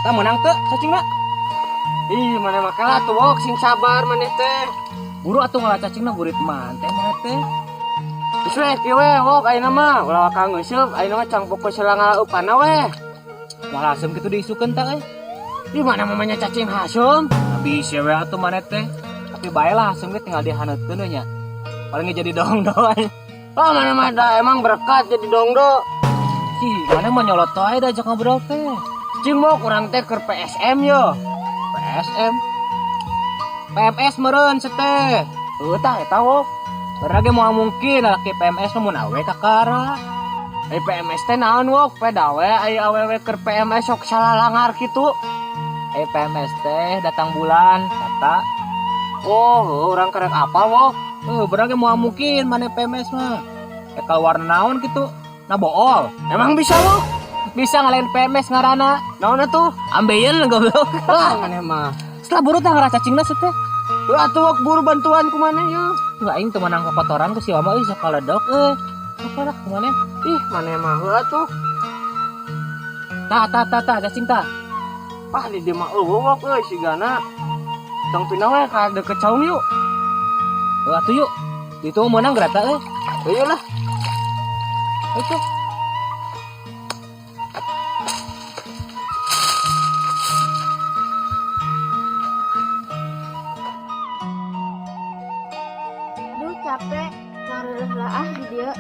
Tah menang teu cacingna? Ih, maneh mah kalah tuh wok sing sabar maneh teh. Buru atuh ngalah cacingna burit man teh maneh teh. Geus we kieu we wok ayeuna mah ulah waka ngeuseum ayeuna mah cang fokus heula ngalaupana we. Moal haseum kitu diisukeun tah euy. Ih, mana mamanya cacing haseum? Bisa we atuh maneh teh. Tapi bae lah haseum ge tinggal dihaneutkeun we nya. Paling ge jadi dongdo aja. Oh, mana mah da emang berkat jadi dongdo. Ih, maneh mah nyolot wae da ajak ngobrol teh. Cing wok urang teh keur PSM yo. PSM. PMS meureun seteh. Heuh tah eta wok. Bener ge moal mungkin laki PMS mah mun awe kakara. Ai PMS teh naon wok? Peda we ai awewe keur PMS sok salalangar kitu. Eh PMS teh datang bulan kata. Oh, heuh, urang kerek apal wok. Bener ge moal mungkin maneh PMS mah. Eh keluar naon kitu? Nah bool. Emang bisa wok? Bisa ngalahin PMS ngaranna. Naon atuh? Ambeien goblok. Wah, maneh mah. Setelah buru tah ngarah cacingna seteh. Heuh atuh wok buru bantuan ku maneh ye. Tuh aing teu menang kotoran ku si Wama euy sok kaledok euy. Apa lah kumaneh? Ih, maneh mah heuh atuh. Tah tah tah tah cacing tah. Wah, di dieu mah eueuh wok euy sigana. Tong pindah we ka deket saung yuk. Heuh atuh yuk. Itu meunang gerata euy. Ayo lah. Itu. Duh capek, ngareureun lah ah di dieu.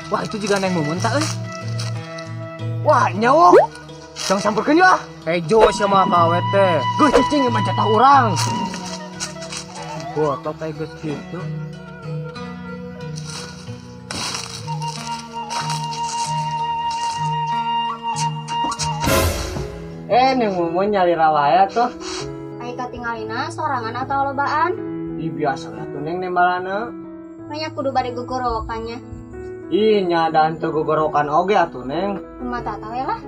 Wah, itu juga neng mumun tak euy. Wah, nyawa. Jangan samperkeun ya. Hejo sia mah kawe teh. Geus cicing mah jatah urang. Gotok kayak geus kitu. Eh, neng mumun nyalira wae tuh. Ai katingalina sorangan atau lobaan? Ih, biasa lah tuh neng nembalana. Banyak kudu bade gogorowokannya. Ih, nyadaan teu gogorokan oge atuh neng. Kumaha tata we lah.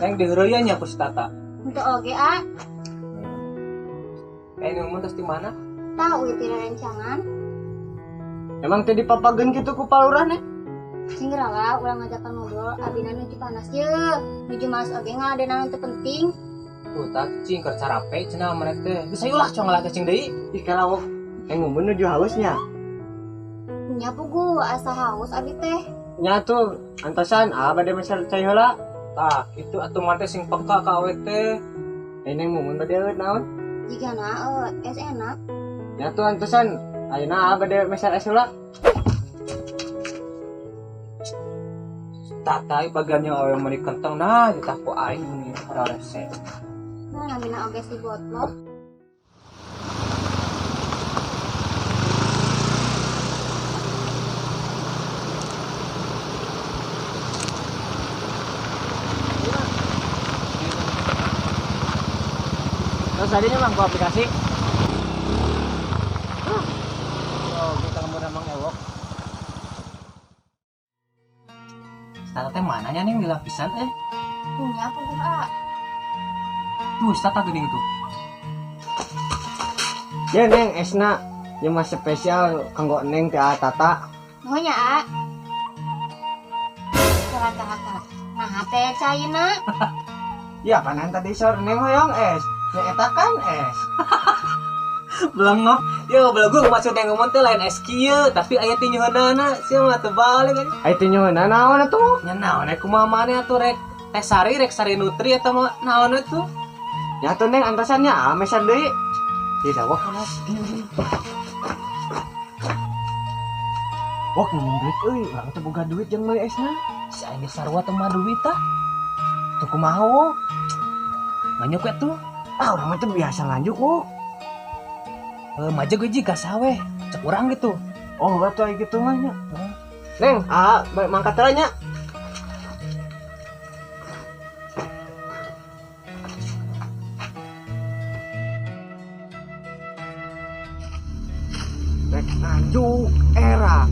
Neng diheureuyan nya ku si Tata. Untuk oge ah, Eh neng mumun tos di mana? tahu itu rencangan. Emang teh dipapageun kitu ku palurah neng? Sing lah ulah ngajakan ngobrol abina nuju panas ye. Nuju males oge ngaladenan teu penting. Tuh tah cing keur carape cenah maneh teh. Geus ayo lah cong ngalah cacing deui. Ih, kalau neng mumun nuju hausnya. Nya pugu asa haus abi teh. Nya tuh antosan ah bade meser cai heula. Tah, itu atuh maneh sing peka ka awe teh. Eh neng mumun bade eueuh naon? Jigana es enak. Nya tuh antosan ayeuna ah bade meser es heula. Tata bagiannya awe meuni kenteng nah ditah ku aing meuni rarese. Nah, namina oge si botlok. Terus tadinya mang ku aplikasi. Oh, kita kemudian mang ewok. Tata teh mananya nih di lapisan eh? Nya pugu ah. Tuh, Tata geuning tuh. Ya neng esna ieu mah spesial kanggo neng teh ah, Tata. Nuhun nya ah. Kala kala kala. Nah, teh caina. Ya panan tadi sor neng hoyong es. Ya eta kan es. Belengok. Yo, belagu maksud yang ngomong teh lain es kieu, tapi aya teh nyuhunana, sia mah teu balik aja. Ai teh nyuhunna naon atuh? Nya naon we kumaha maneh atuh rek teh sari rek sari nutri atau mah naon atuh? Ya tuh neng antosannya ah meser deui. Ih, dawah panas. Wah, minjem duit euy, urang teh boga duit jeung meuli esna. Si aing geus sarua teh mah duit tah. Tuh kumaha wo? Nganjuk we tuh. Ah, urang mah teh biasa nganjuk wo. Majeg we jika sawe, cek urang gitu. Oh, atuh aya kitu mah nya. Heeh. Neng, ah, mangkat heula nya. Rek nganjuk era.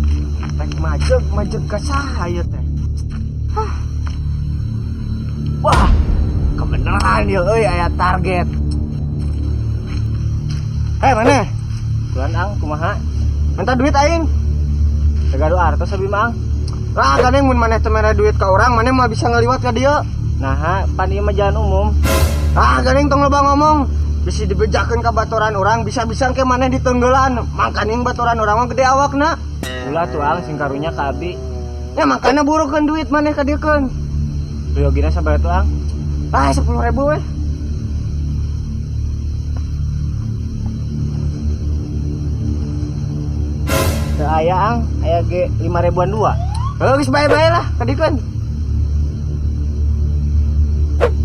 Rek majeg, majeg ka saha ieu teh? Hah. Wah. Kebeneran ieu euy aya target. Eh, mana? Bulan ang kumaha? Minta duit aing. Teu gaduh artos abi mah ang. Lah gandeng mun maneh teu mere duit ka urang, maneh mah bisa ngaliwat ka dieu. Naha, pan ieu mah jalan umum. Ah, gandeng tong loba ngomong. Bisi dibejakeun ka baturan urang, bisa-bisa ke maneh ditenggelan. Mangkaning baturan urang mah gede awakna. Ulah tuh ang sing karunya ka abi. Ya makanya burukeun duit maneh ka dieu keun. Riyogina sabaraha tuh ang? Ah, 10.000 weh. Teu aya ang, aya ge 5 ribuan dua. Heuh, geus bae-bae lah ka dieu keun.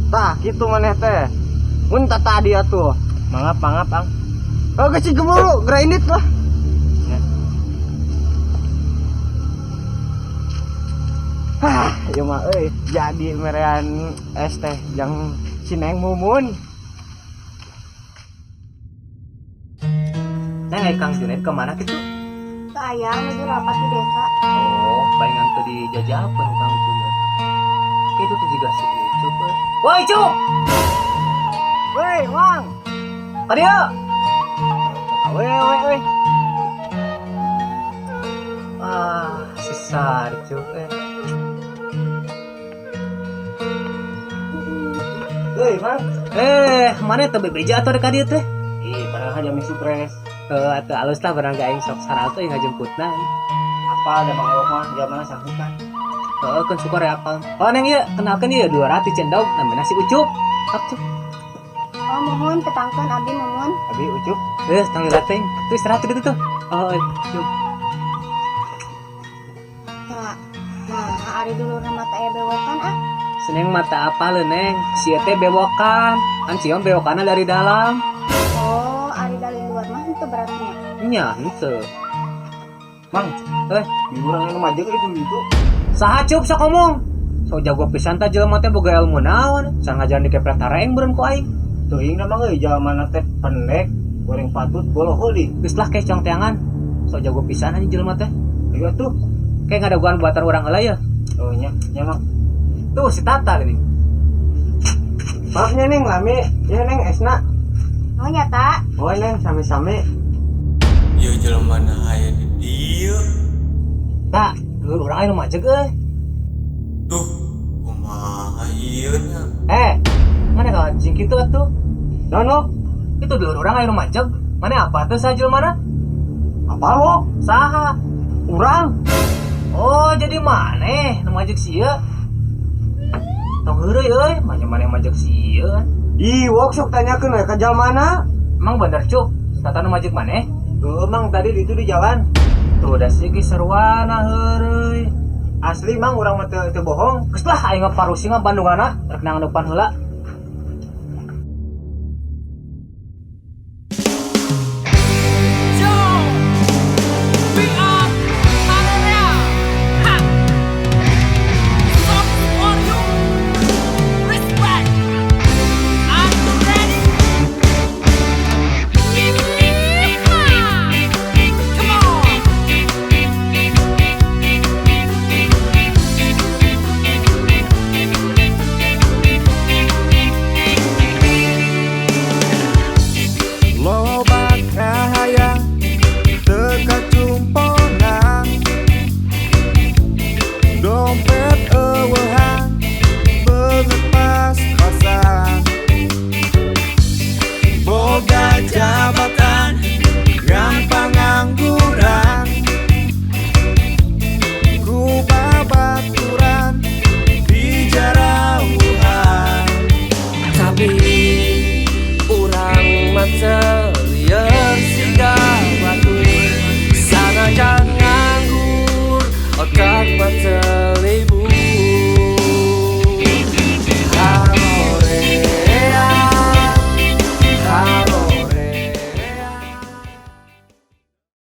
Tah, kitu maneh teh. Mun tata dia tuh. Mangap mangap ang. Oh, geus cigemburu, geura indit lah. Ya. Hah, ieu mah euy, jadi merean es teh jang si Neng Mumun. Neng ai Kang Junaid kemana kitu? Teu aya nuju rapat di desa. Oh, palingan teu dijajakeun Kang Junaid. Itu tuh juga si Ucup euy. Woi, Cup! Woi, Mang. Ka dieu. Woi, woi, woi. Ah, si Sarcup eh. Woi, Mang. Eh, mana teh bebeja atau ka dieu teh? Ih, padahal jam surprise. Heuh, atuh alus lah barang aing sok saralto yang ngajemputna. Apa ada Mang Ewok mah jamana sangkutan. Heeh, kan syukur ya apal. Oh, Neng ieu kenalkeun ieu 200 cendog namina si Ucup. Sok, Cup. Oh, muhun tepangkeun abi mumun. Abi Ucup. Eh, tong lila teuing. Tuh istirahat tuh gitu tuh. Oh, Cup. Nah, nah ari dulurna mata aya bewokan ah. Seneng mata apa le, Neng? Si teh bewokan. Kan si Om bewokanna dari dalam. Oh, ari dari luar mah henteu berarti nya. Nya, henteu. Mang, Eh, di urang anu majeg itu itu. Saha Cup sok ngomong? Sok jago pisan tah jelema teh boga ilmu naon? Sangajan dikepret tareeng beureun ku aing. Teuing na Mang euy jamana teh pendek, goreng patut boloh deui. Geus lah ke cong teangan. Sok jago pisan anjing jelema teh. Ayo tuh. Kayak ngadaguan buatan urang heula ya. Oh nya, nya Mang. Tuh si Tata gini. Maafnya Neng, lami. Ya Neng esna. Oh, nyata. Oh Neng, sami-sami. Ieu jelema na aya di dieu. Tah, dulur urang aya nu majeg euy. Duh, kumaha ieu nya? Eh, mana kalau anjing kitu atuh? Dono, Itu dulur urang aya nu majeg. Mana apa tuh sa jelema? Apa lo? Saha? Urang. Oh, jadi maneh nu majeg sieun? Tong heureuy euy, manya maneh majeg sieun. Ih, wok sok tanyakeun we ka jalmana. Emang bener, Cup? Tata nu majeg maneh? Tuh, Mang tadi itu di jalan. Tuh da sih geus sarwana heureuy. Asli Mang urang mah teu teu bohong. Geus lah aing mah parusing mah Bandungana rek nang depan heula.